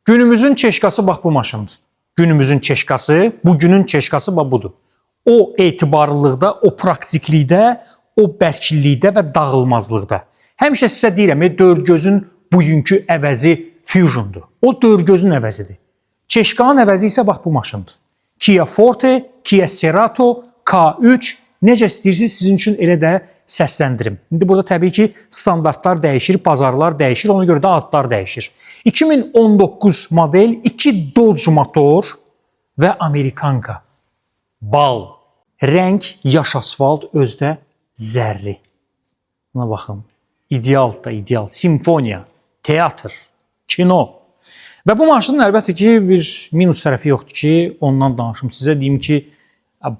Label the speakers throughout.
Speaker 1: Günümüzün çeşkası bax bu maşındır. Günümüzün çeşkası, bugünün çeşkası bax budur. O etibarlılıqda, o praktiklikdə, o bərklikdə və dağılmazlıqda. Həmişə sizə deyirəm, dörd gözün bugünkü əvəzi Fusiondur. O dörd gözün əvəzidir. Çeşkanın əvəzi isə bax bu maşındır. Kia Forte, Kia Cerato, K3 necə istəyirsiniz sizin üçün elə də səsləndirim. İndi burada təbii ki standartlar dəyişir, bazarlar dəyişir, ona görə də adlar dəyişir. 2019 model 2 Dodge motor və Amerikanka. Bal. Rəng yaş asfalt, özdə zərri. Buna baxın. İdeal da ideal. Simfoniya, teatr, kino. Və bu maşının əlbəttə ki, bir minus tərəfi yoxdur ki, ondan danışım sizə. Deyim ki,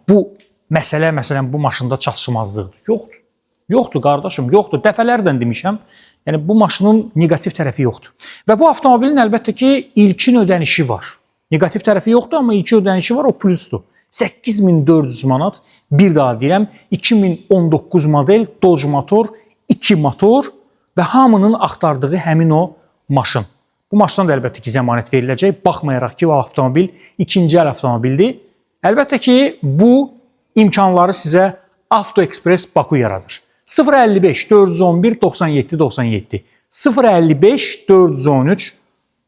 Speaker 1: bu məsələ məsələn bu maşında çatışmazlıqdır. Yoxdur. Yoxdur qardaşım, yoxdur. Dəfələrlə demişəm. Yəni bu maşının neqativ tərəfi yoxdur. Və bu avtomobilin əlbəttə ki, ilkin ödənişi var. Neqativ tərəfi yoxdur, amma ilkin ödənişi var, o plusdur. 8400 manat. Bir daha deyirəm, 2019 model Dodge motor, 2 motor və hamının axtardığı həmin o maşın. Bu maşından da əlbəttə ki, zəmanət veriləcək. Baxmayaraq ki, o avtomobil ikinci əl avtomobildir. Əlbəttə ki, bu imkanları sizə Avto Express Baku yaradır. 055 411 97 97 055 413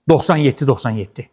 Speaker 1: 97 97.